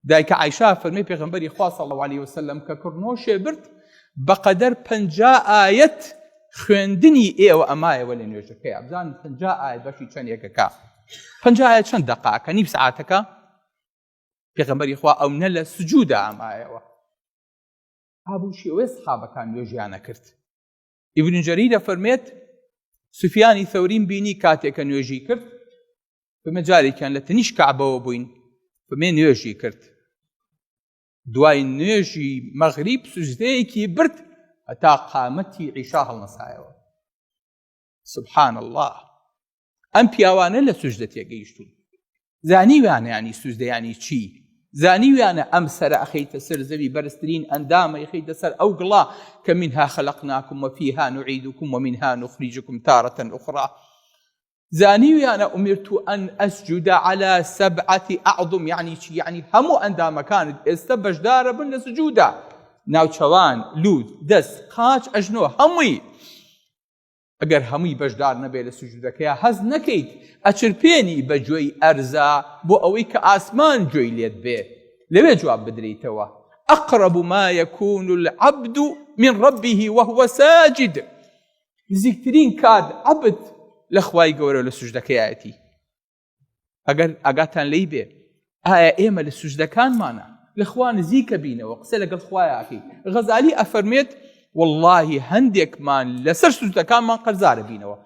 دایکە عایشە فەرمی پێغەمبەری خوا صلی اللە علیه وسلم کە کڕنۆشێ برد بەقەدەر 50 ئایەت خوێندنی ئێوە ئەمایەوە لە نوێژەکەی بزان 50 ئایەت بەشی چەند یەکەکە 50 ئایەت چەند دەقاکە نیو سعاتەکە پێغەمبەری خوا ئەو نە لە سجودا ئەمایەوە ئابوو شێوەی سحابەکان نوێژیانە کرد ئیبن جەریر دەفەرمێت سوفیانی ثەوریم بینی کاتێک کە نوێژی کرد فەرمێ جارێکیان لە تەنیش کەعبەوە بووین فەرمێ نوێژی کرد دوای نوێژی مەغریب سوجدەیەکی برد هەتا قامەتی عیشا هەڵنەسایەوە سبحان الله ئەم پیاوانە لە سوجدە تێگەیشتون زانیویانە ینی سوجدە ینی چی زانیویانە ئەم سەرە ئەخەیتە سەر زەوی بەرزترین ئەندامە یخەیتە سەر ئەو گڵا کە منها خلقناکم وفيها نعيدكم ومنها نخرجكم تارة أخرى زانیویانە امرت ان اسجد علی سبعە اعظم یەعنی چی یەعنی هەموو ئەندامەکانت ئێستە بەشدارە بن لە سجودا ناوچەوان لوت دەست قاچ ئەژنۆ هەمووی ئەگەر هەمووی بەشدار نەبێت لە سجودەکەیا هەست نەکەیت ئەچرپێنی بە گوێی ئەرزا بۆ ئەوەی کە ئاسمان گوێی لێت بێ لەوێ جواب بدرێیتەوە اقرب ما يكون العبد من ربه وهو ساجد نزیکترین کات عەبد لە خوای گەورە لە سوجدەکەیەتی ئەگەر ئاگاتان لی بێ ئایا ئێمە لە سوجدەکانمانە لە خوا نزیکە بینەوە قسە لەگەڵ خوایاکەی غەزالی ئەفەرمێت واللهی هەندێکمان لەسەر سوجدەکانمان قەرزارە بینەوە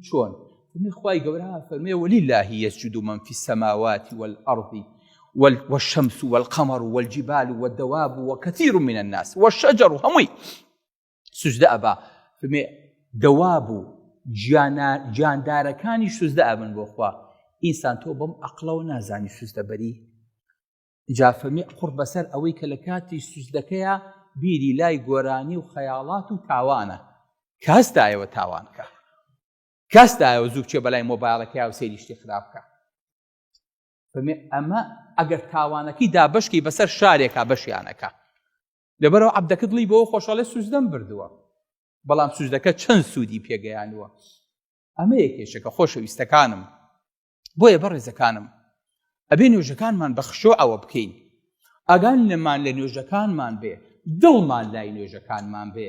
چۆن فەرمی خوای گەورە فەرمێ ولله يسجد من في السماوات والأرض والشمس والقمر والجبال والدواب وكثير من الناس والشجر هەمووی سوجدە ئەبا فمێ دەواب و گیاندارەکانی سوزدە ئەبن بۆ خوا ئینسان تۆ بەم ئەقلەوە نازانی سوزدە بەری جا فەرمی قوڕ بەسەر ئەوەی کە لە کاتی سوزدەکەیە بیری لای گۆرانی و خەیاڵات و تاوانە کە هەستایەوە تاوانکە کەستایەوە زوو بچێ بەلای مۆبایلەکەی و سەیری شتی خراپ بکە فەرمی ئەمە ئەگەر تاوانەکەی دابەشکەی بەسەر شارێکا بەشیانەکە لەبەرئەوە عەبدەکە دڵی بەوە خۆشە ئەڵێ سوجدەم بردووە بەڵام سوجدەکە چەند سوودی پێگەیانووە ئەمەیە کێشەکە خۆشەویستەکانم بۆیە بەڕێزەکانم ئەبێ نوێژەکانمان بە خشۆعەوە بکەین ئاگان لەمان لە نوێژەکانمان بێ دڵمان لای نوێژەکانمان بێ.